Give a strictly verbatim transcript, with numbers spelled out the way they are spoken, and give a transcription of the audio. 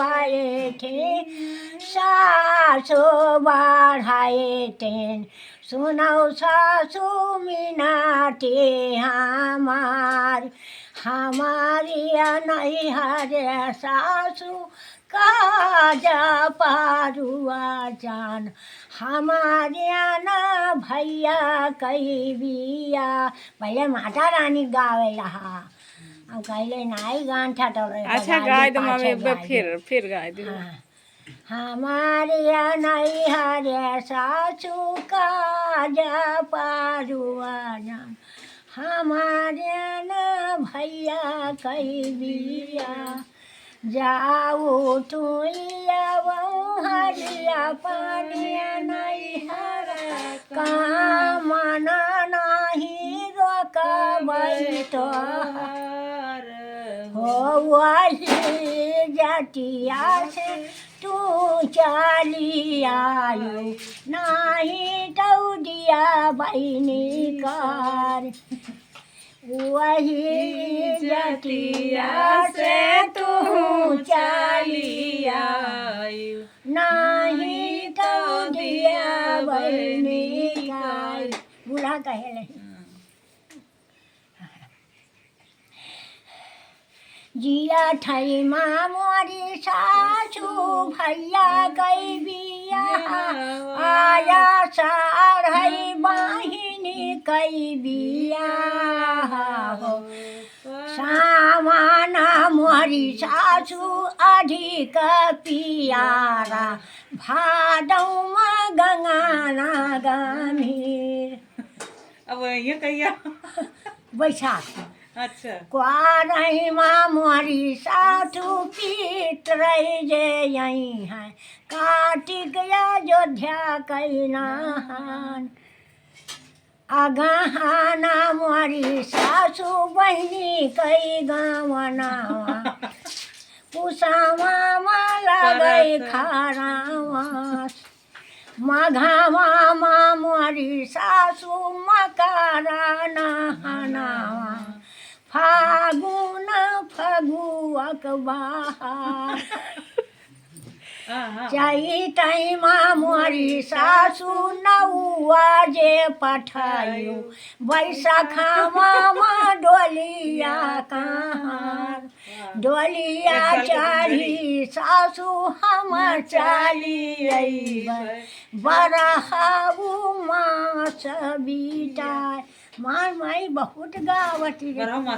आए थे, सासु बढ़ाए थे, सुनौ सासु मिनती हमार, हमारी नैहर सासु काज परुआ जान, हमारे ना भैया कई बिया। पहले माता रानी गावे रहा, अब कहले नाई गान छाटल रहे, अच्छा, गाए गाए दो पाछे मामी, एक बार गाए दो। फिर, फिर गाए दो। हाँ। हमारे नैहर सासु काज परुआ जान, हमारे ना भैया कई बिया। जाऊ तू आवऊ हरिया पानिया नैहर, कामना नाही रोकबै तोहार। हो वही जतिया से तू चली आयु, नाही तौ दिया बहिनी कर। वही जतिया से तू चली आयु, नाही तौ दिया बहिनी कर। बूढ़ा कहे नहीं। जिया ठई मा मोरी सासु भैया कई बिया, आया साढ़ई बहिनी कई बिया हो। सावन मोरी सासु अधिक पियारा, भादौ मा गंगाना गंभीर। अब ये कहिया? बैसाख। अच्छा। क्वारही मा मोरी सासु पितरई जे अइहैं, कार्तिक अयोध्या कई नहान। अगहना मोरी सासु बहिनी कई गवनवा, पुसवा मा लगै खरवा। मघवा मा मोरी सासु मकर नहनवा, फागुन फगुअक बहार। हाँ, हाँ। चैतै मा मोरी सासु नौआ जे पठायु, बैसखवा मा डोलिया कहार। डोलिया चढ़ी सासु हम चली अइबै, बरहबू मास बीताय। मार माई बहुत गावत रे। बरहबू मास